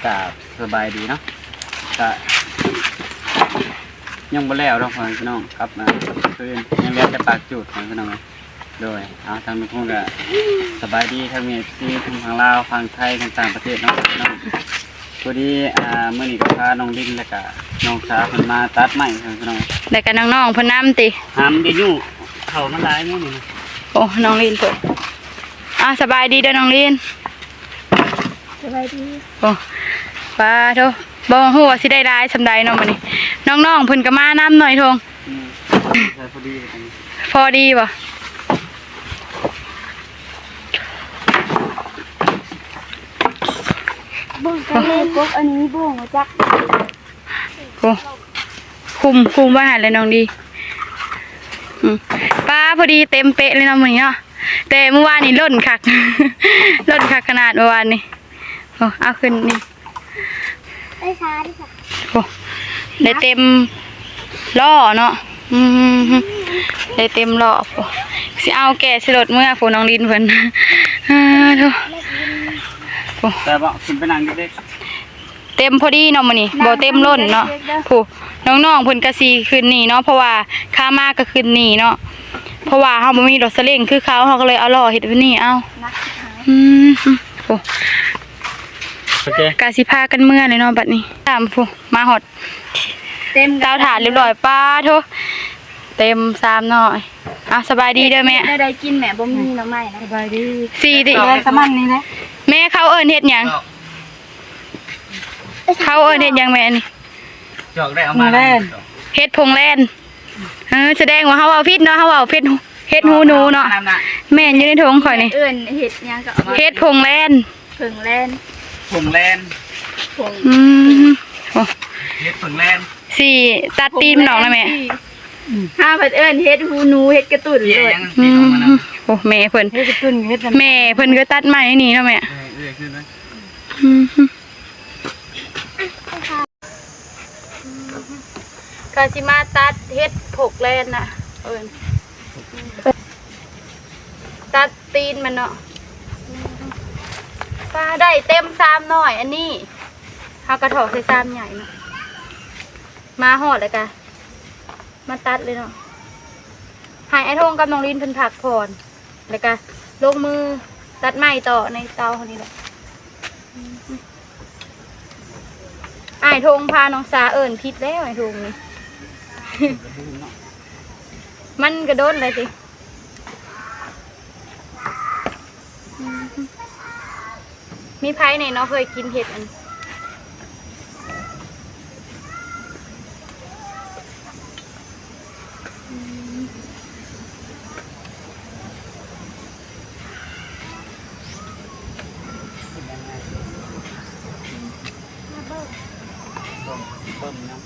ກະສະບາຍດີເນາະ ກະຍັງບໍ່ແລ້ວດອກ ພໍ່ແມ່ພີ່ນ້ອງ ກັບ ອ່າ ຄືນຍັງເຫຼືອແຕ່ປາກຈູດ ພໍ່ແມ່ພີ່ນ້ອງເອີຍ. ໂດຍ ເອົາ ທາງນີ້ເພິ່ນກະສະບາຍດີ ທັງເອັຟຊີ ທັງຝັ່ງລາວ ຝັ່ງໄທ ທັງຕ່າງປະເທດເນາະ ພີ່ນ້ອງ. ພໍດີ ອ່າ ມື້ນີ້ກະພານ້ອງລິນ ແລ້ວກະນ້ອງສາເພິ່ນມາຕັດໄມ້ ພີ່ນ້ອງ ແລ້ວກະນ້ອງໆເພິ່ນນຳຕິ ຫາມໄດ້ຢູ່ ເຂົ້າມັນຫຼາຍມື້ນີ້ນະ. ໂອ້ ນ້ອງລິນເພິ່ນ ອ່າ ສະບາຍດີເດີນ້ອງລິນ. ສະບາຍດີ. ໂອ້ ປາໂທ ບໍ່ຮູ້ວ່າຊິໄດ້ຫຼາຍສ່ຳໃດເນາະມື້ນີ້ ນ້ອງໆເພິ່ນກະມານຳໜ້ອຍໂທງ. ອືມ ພໍດີ ພໍດີບໍ່? ເບິ່ງກັນເລີຍ ກົກອັນນີ້ບໍ່ຮູ້ຈັກ. ໂອ້ ຄຸມ ຄຸມໄວ້ຫັ້ນແຫຼະນ້ອງດີ. ອືມ ປາ ພໍດີເຕັມເປະເລີຍເນາະມື້ນີ້ເນາະ ແຕ່ມື້ວານນີ້ລົ້ນຄັກ ລົ້ນຄັກຂະໜາດມື້ວານນີ້. ໂອ້ ເອົາຂຶ້ນນີ້ ໄດ້ຊາເດ້ຊະ. ໂອ້ ໄດ້ເຕັມລໍ້ເນາະ. ອືມ ໄດ້ເຕັມລໍ້. ໂອ້ ຊິເອົາແກ່ໃສ່ລົດເມືອ ຜູ້ນ້ອງລິນເພິ່ນ ເອີ ໂທ້ ໂອ້ ແຕ່ບໍ່ຂຶ້ນໄປນັ່ງເດັກໆ ເຕັມພໍດີເນາະມື້ນີ້ ບໍ່ເຕັມລົ້ນເນາະ. ຜູ້ນ້ອງໆເພິ່ນກະຊິຂຶ້ນນີ້ເນາະ ເພາະວ່າຂາມາກະຂຶ້ນນີ້ເນາະ ເພາະວ່າເຮົາບໍ່ມີລົດສະເລັງຄືເຂົາ ເຮົາກະເລີຍເອົາລໍ້ເຮັດແບບນີ້ເອົາ. ອືມ ໂອ້ ໂອເຄ ກະຊິພາກັນເມືອແລ້ວເນາະບັດນີ້. ຕາມຜູ້ມາຮອດ ເຕັມເຕົາຖ່ານລຽບຮ້ອຍ ປາໂທ ເຕັມຊາມນ້ອຍ. ອ່າ ສະບາຍດີເດີແມ່. ໄດ້ກິນແມ່ ບໍ່ມີໜໍ່ໄມ້ນະ. ສະບາຍດີ ສີ່ຕິ ແມ່ ເຂົາເອີ້ນເຮັດຫຍັງ? ເຂົາເອີ້ນເຮັດຫຍັງແມ່ອັນນີ້? ຈອກໄດ້ເອົາມາແລ້ວ ເຫັດຜົງແລນ. ເອີ ສະແດງວ່າເຮົາເວົ້າຜິດເນາະ ເຮົາເວົ້າເຫັດ ເຫັດຫູໜູເນາະ. ແມ່ນ ຢູ່ໃນຖົງຂ້ອຍນີ້ ເອີ້ນເຫັດຫຍັງກະເອົາມາ ເຫັດຜົງແລນ ຜົງແລນ ຜົງແລນ ຜົງ ອືມ ໂອ້ ເຫັດຜົງແລນ. ຊິຕັດຕີນມັນອອກນະແມ່. ອືມ ເຮົາພັດເອີ້ນເຫັດຫູໜູ ເຫັດກະຕຸ່ນໂລດ. ອືມ ໂອ້ ແມ່ເພິ່ນ ເຫັດກະຕຸ່ນ ເຫັດ ແມ່ເພິ່ນກະຕັດໄມ້ນີ້ເນາະແມ່. ເອີ ເອີ ຄືນະ ອືມ ກະຊິມາຕັດເຫັດຜົກແລນນະ ເອີ້ນ ຕັດຕີນມັນເນາະ. ປາ ໄດ້ເຕັມຊາມນ້ອຍ ອັນນີ້ເຮົາກະຖອກໃສ່ຊາມໃຫຍ່ເນາະ. ມາຮອດແລ້ວກະມາຕັດເລີຍເນາະ ໃຫ້ອ້າຍທົງກັບນ້ອງລິນເພິ່ນພັກຜ່ອນ ແລ້ວກະລົງມືຕັດໄມ້ຕໍ່ໃນເຕົາເຮົານີ້ແຫຼະ. ອ້າຍທົງພານ້ອງສາເອີ້ນຜິດແລ້ວ ອ້າຍທົງນີ້ ມັນກະດົນແລ້ວຕິ. ອືມ ມີໃຜແດ່ເນາະເຄີຍກິນເຫັດອັນ ອືມ ເບິ່ງ ເບິ່ງນຳ.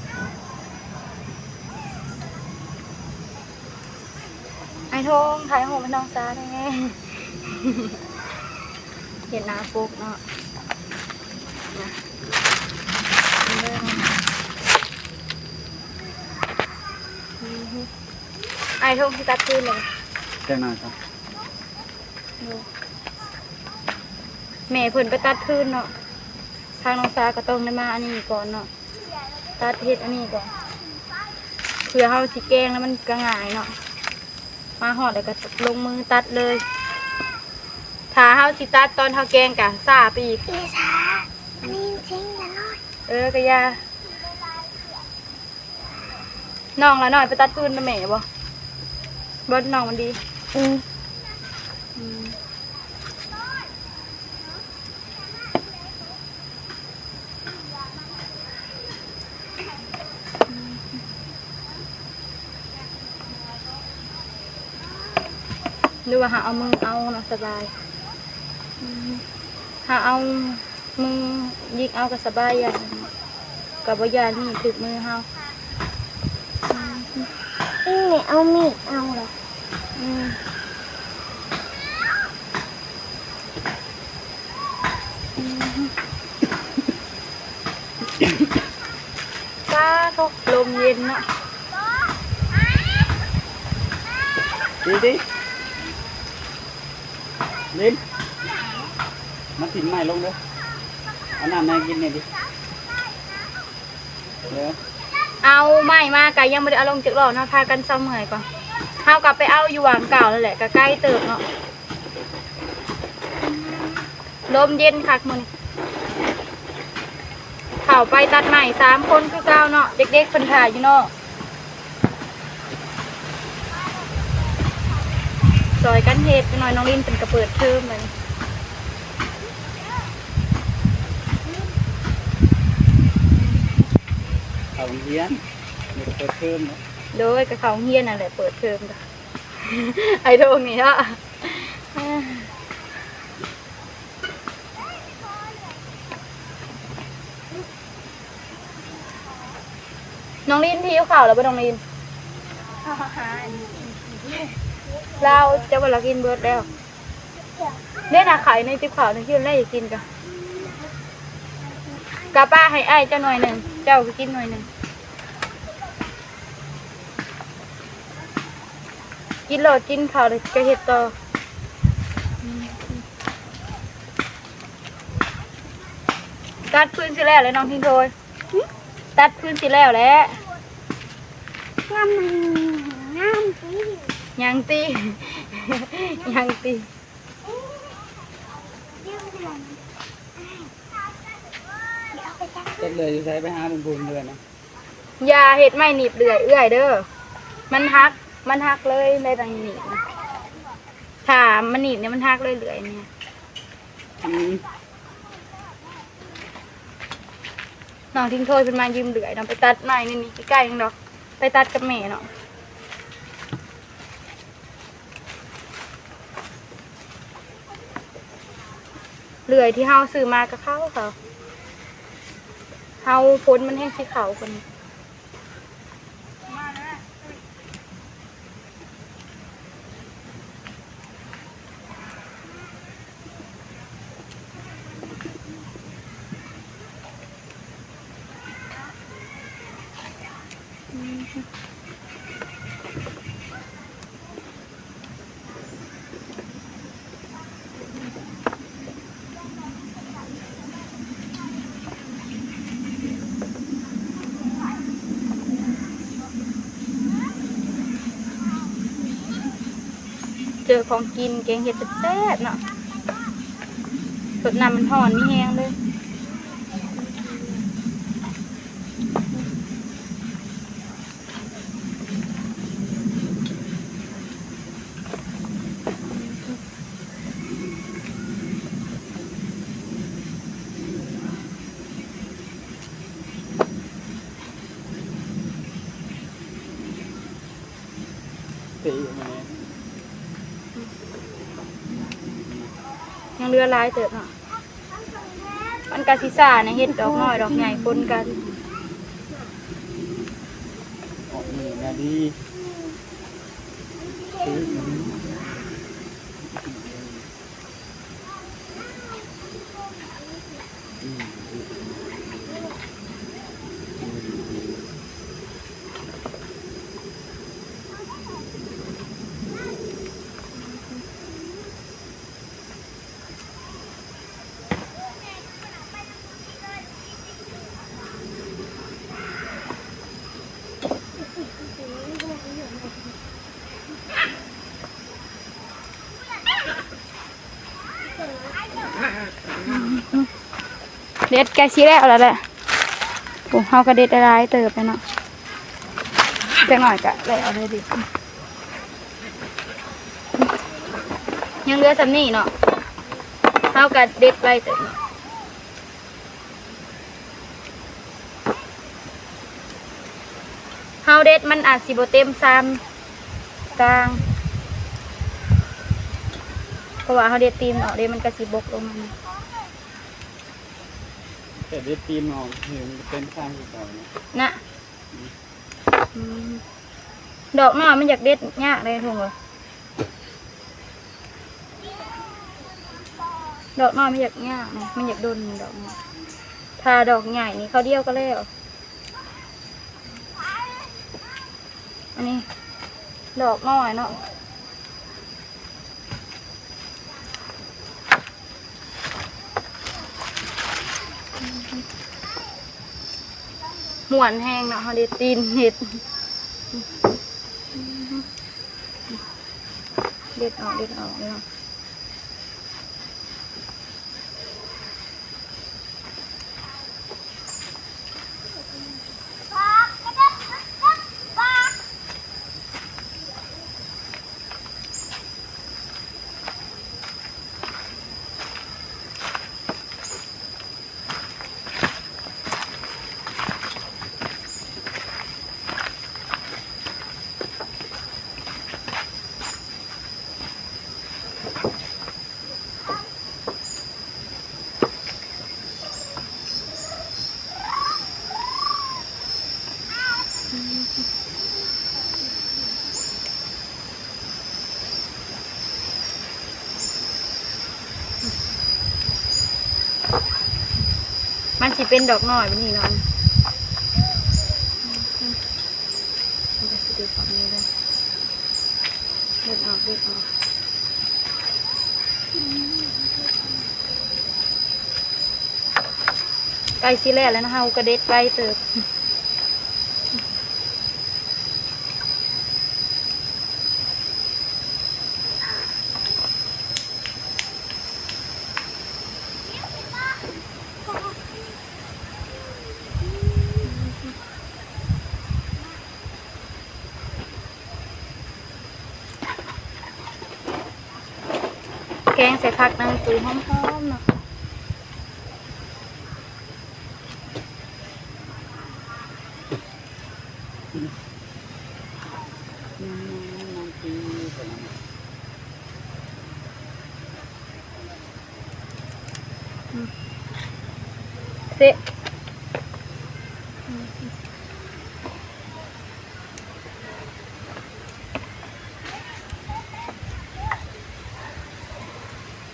ອ້າຍທົງ ຖ່າຍຮູບໃຫ້ນ້ອງສາແດ່ ເຫັນໜ້າປົກເນາະ. ອ້າຍທົງຊິຕັດຄືນເລີຍ ຈັກໜ້ອຍກ່ອນ. ແມ່ເພິ່ນໄປຕັດຄືນເນາະ ທາງນ້ອງສາກະຕ້ອງໄດ້ມາອັນນີ້ກ່ອນເນາະ. ຕັດເຫັດອັນນີ້ກ່ອນ ເພື່ອເຮົາຊິແກງແລ້ວມັນກະງ່າຍເນາະ. ມາຮອດແລ້ວກະລົງມືຕັດເລີຍ ຖ້າເຮົາຊິຕັດຕອນເຮົາແກງກະຊ້າໄປອີກ. ເດຊາ ອັນນີ້ເທັງລະນ້ອຍ ເອີ ກະຢ່າ ນ້ອງລະນ້ອຍໄປຕັດຟືນນຳແມ່ບໍ່? ບໍ່ ນ້ອງມັນດີ ອືມ ອືມ ຫຼືວ່າເຮົາເອົາມືເອົາເນາະ ສະບາຍ ອືມ ເຮົາເອົາມືຍິກເອົາກະສະບາຍ ຢ້ານ ກະບໍ່ຢ້ານມີດຖືກມືເຮົາ ອືມ ນີ້ເອົາມີດເອົາເນາະ ອືມ. ປາໂທ້ ລົມເຢັນເນາະ ດີດີ ລິນ ມາຖິ້ມໄມ້ລົງເດີ. ເອົານ້ຳມາໃຫ້ກິນແດ່ຕິ. ເອີ ເອົາໄມ້ມາກະຍັງບໍ່ໄດ້ເອົາລົງຈັກລອບເນາະ ພາກັນເຊົາເມື່ອຍກ່ອນ. ເຮົາກະໄປເອົາຢູ່ຫວ່າງເກົ່ານັ້ນແຫຼະ ກະໄກເຕີບເນາະ. ລົມເຢັນຄັກມື້ນີ້. ເຂົ້າໄປຕັດໄມ້ສາມຄົນຄືເກົ່າເນາະ ເດັກໆເພິ່ນຖ້າຢູ່ນອກ. ຊ່ອຍກັນເຮັດ ຈັກໜ້ອຍນ້ອງລິນເພິ່ນກະເປີດເທີມແລ້ວ. ເຂົ້າໂຮງຮຽນ ເປີດເທີມເນາະ. ໂດຍ ກະເຂົ້າໂຮງຮຽນນັ້ນແຫຼະ ເປີດເທີມ. ໄອ້ໂດງນີ້ເນາະ. ນ້ອງລິນຫິວເຂົ້າແລ້ວບໍ່ນ້ອງລິນ? ລາວ ເຈົ້າວ່າລາວກິນເບິດແລ້ວ. ເດ້ນະ ໄຂ່ໃນຕິບເຂົ້ານີ້ ກິນໄດ້ ຢາກກິນກະ ກະປະໃຫ້ອ້າຍເຈົ້າໜ່ວຍໜຶ່ງ ເຈົ້າກະກິນໜ່ວຍໜຶ່ງ. ກິນໂລດ ກິນເຂົ້າແລ້ວກະເຮັດຕໍ່. ຕັດພື້ນຊິແລ້ວແລ້ວນ້ອງທິງໂທຍ. ຫຶ? ຕັດພື້ນຊິແລ້ວແລ້ວ. ງາມ ງາມຕິ ຍັງຕິ ຍັງຕິ. ຈັກເລື່ອຍຢູ່ໃສ ໄປຫາເບິ່ງພຸ້ນເລື່ອຍນະ. ຢ່າເຮັດໄມ້ໜີບເລື່ອຍເອື້ອຍເດີ ມັນຫັກ ມັນຫັກເລີຍ ໄມ້ໜີບນະ. ຖ້າມັນໜີບນີ້ມັນຫັກເລີຍເລື່ອຍນີ້. ອືມ ນ້ອງທິງໂທຍເພິ່ນມາຢືມເລື່ອຍເນາະ ໄປຕັດໄມ້ນີ້ ນີ້ໃກ້ໆ ໜຶ່ງດອກ ໄປຕັດກັບແມ່ເນາະ. ເລື່ອຍທີ່ເຮົາຊື້ມາກະເຂົາ ເຂົາ ເຮົາຝົນມັນແຮງຊິເຂົ້າກວ່ານີ້. ເຈີຂອງກິນ ແກງເຫັດແຊບໆ ເນາະ ສົດນ້ຳມັນຮ້ອນມີແຮງເລີຍ. ຍັງເຫຼືອຫຼາຍເຕີບເນາະ. ມັນກະຊິຊ້າໃນເຫັດດອກນ້ອຍດອກໃຫຍ່ປົນກັນ. ອອກນີ້ນະດີ. ເດັດໃກ້ຊິແລ້ວແລ້ວແຫຼະ. ໂອ້ ເຮົາກະເດັດໄດ້ຫຼາຍເຕີບແລ້ວເນາະ ຈັກໜ້ອຍກະແລ້ວເລີຍເດ. ຍັງເຫຼືອສ່ຳນີ້ເນາະ ເຮົາກະເດັດໄວເຕີບເນາະ. ເຮົາເດັດມັນອາດຊິບໍ່ເຕັມຊາມກາງ ເພາະວ່າເຮົາເດັດຕີນອອກເດ້ ມັນກະຊິບົກລົງມາ. ແຕ່ເດັດຕີນອອກ ໃຫ້ມັນເຕັມຊາມຄືເກົ່ານະ ນະ. ອືມ ອືມ ດອກນ້ອຍມັນຢາກເດັດຍາກເດ້ ທົ່ງເອີຍ. ດອກນ້ອຍມັນຢາກຍາກນະ ມັນຢາກດົນ ດອກນ້ອຍ. ຖ້າດອກໃຫຍ່ນີ້ ຄາວດຽວກະແລ້ວ. ອັນນີ້ດອກນ້ອຍເນາະ. ມ່ວນແຮງເນາະ ເຮົາເດັດຕີນເຫັດ ເດັດອອກ ເດັດອອກ ເດັດອອກ. ມັນຊິເປັນດອກນ້ອຍແບບນີ້ເນາະ ມັນກໍຊິເປັນແບບນີ້ເລີຍ ເດັດອອກ ເດັດອອກ. ໃກ້ຊິແລ້ວແລ້ວນະ ເຮົາກໍເດັດໄວເຕີບ. ແກງໃສ່ຜັກນາງຕູຫອມໆເນາະ. ເຊະ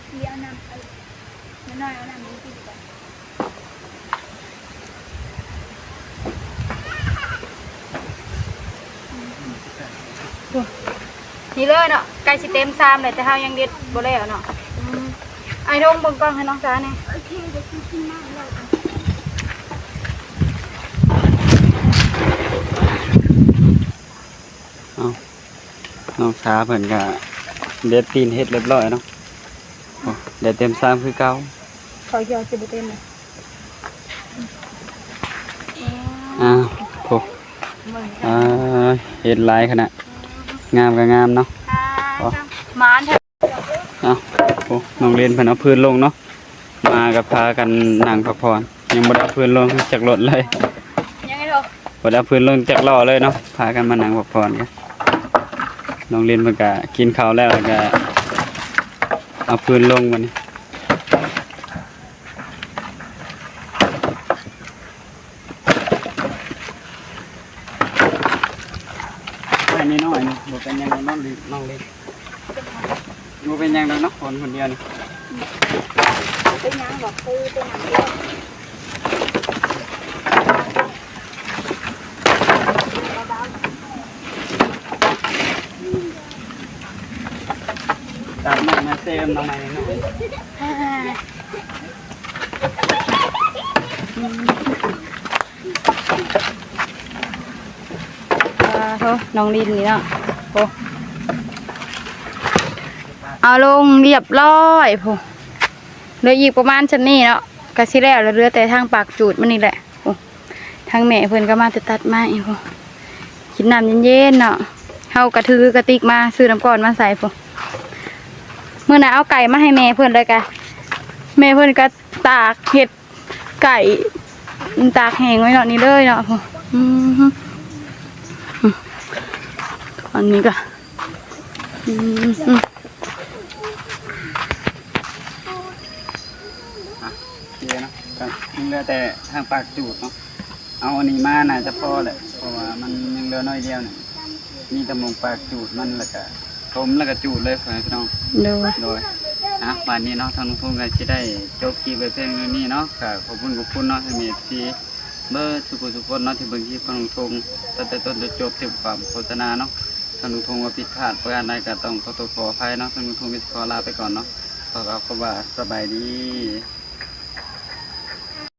ເອົານ້ຳ ນ້ອຍໆ ເອົານ້ຳນີ້ກິນດີກວ່າ. ນີ້ເລີຍເນາະ ໃກ້ຊິເຕັມຊາມແລ້ວ ແຕ່ເຮົາຍັງເດັດບໍ່ແລ້ວເນາະ. ອືມ ອ້າຍດົງເບິ່ງກ້ອງໃຫ້ນ້ອງສາແດ່. ໂອເຄ ດຽວຊິຂຶ້ນມາແລ້ວ. ເອົາ ນ້ອງສາເພິ່ນກະເດັດຕີນເຫັດຮຽບຮ້ອຍເນາະ. ໂອ້ ໄດ້ເຕັມຊາມຄືເກົ່າ. ເຂົາຢອກຊິບໍ່ເຕັມເລີຍ. ອ້າວ ໂອ້ ເບິ່ງ ອ່າ ເຫັດຫຼາຍຂະໜາດ ງາມກໍງາມເນາະ. ໂອ້ ໝານແທ້. ເອົ້າ ໂອ້ ນ້ອງເລນເພິ່ນເອົາພື້ນລົງເນາະ. ມາກໍພາກັນນັ່ງພັກຜ່ອນ ຍັງບໍ່ໄດ້ເອົາພື້ນລົງຈັກລົດເລີຍ. ຍັງບໍ່ໄດ້ເອົາພື້ນລົງຈັກລໍ້ເລີຍເນາະ. ພາກັນມານັ່ງພັກຜ່ອນກັນ. ນ້ອງເລນເພິ່ນກະກິນເຂົ້າແລ້ວ ແລ້ວກະເອົາພື້ນລົງບັດນີ້. ໄມ້ນ້ອຍໆ ນີ້ ບໍ່ເປັນຫຍັງດອກນ້ອງລິ ນ້ອງລິ ບໍ່ເປັນຫຍັງດອກເນາະ ຄົນຄົນດຽວນີ້. ບໍ່ເປັນຫຍັງດອກ ຄືເປັນຫຍັງດອກ. ຕັດໄມ້ມາເຊມໜໍ່ໄມ້ນ້ອຍ. ອ່າ ໂທ ນ້ອງລິນນີ້ເນາະ ໂອ້ ເອົາລົງຮຽບຮ້ອຍພຸ້ນ. ເຫຼືອອີກປະມານຊ່ຳນີ້ເນາະ ກະຊິແລ້ວລະ ເຫຼືອແຕ່ທາງປາກຈູດມັນນີ້ແຫຼະ. ໂອ້ ທາງແມ່ເພິ່ນກໍມາແຕ່ຕັດໄມ້ພຸ້ນ ກິນນ້ຳເຢັນໆເນາະ. ເຮົາກໍຖືກະຕິກມາ ຊື້ນ້ຳກ້ອນມາໃສ່ພຸ້ນ. ມື້ນັ້ນເອົາໄກ່ມາໃຫ້ແມ່ເພິ່ນ ແລ້ວກະແມ່ເພິ່ນກໍຕາກເຫັດ ໄກ່ ຕາກແຫ້ງໄວ້ເນາະ ນີ້ເລີຍເນາະ. ອືມ ອັນນີ້ກໍ ອືມ ອືມ ອ່ະ ໂອເຄເນາະ ກໍຍັງເຫຼືອແຕ່ທາງປາກຈູດເນາະ. ເອົາອັນນີ້ມາໜ້າຈະພໍແຫຼະ ເພາະວ່າມັນຍັງເຫຼືອໜ້ອຍດຽວນີ້ ມີແຕ່ໝ່ອງປາກຈູດມັນ ແລ້ວກະຖົມ ແລ້ວກະຈູດເລີຍ ພໍ່ແມ່ພີ່ນ້ອງ. ໂດຍ ໂດຍ ອ່ະ ບາດນີ້ເນາະ ທາງລຸງທົງກໍຊິໄດ້ຈົບຄລິບໄວ້ພຽງເທົ່ານີ້ເນາະ. ກໍຂອບຄຸນ ຂອບຄຸນເນາະ ທາງເອັຟຊີເບິດສູ່ຜູ້ສູ່ຄົນເນາະ ທີ່ເບິ່ງຄລິບຂອງລຸງທົງຕັ້ງແຕ່ຕົ້ນຈົນຈົບ ທີ່ບໍ່ຂ້າມໂຄສະນາເນາະ. ທາງລຸງທົງວ່າຜິດພາດປະການໃດກໍຕ້ອງຂໍໂທດຂໍອະໄພເນາະ. ທາງລຸງທົງກໍຊິຂໍລາໄປກ່ອນເນາະ ຂໍກ່າວຄຳວ່າສະບາຍດີ.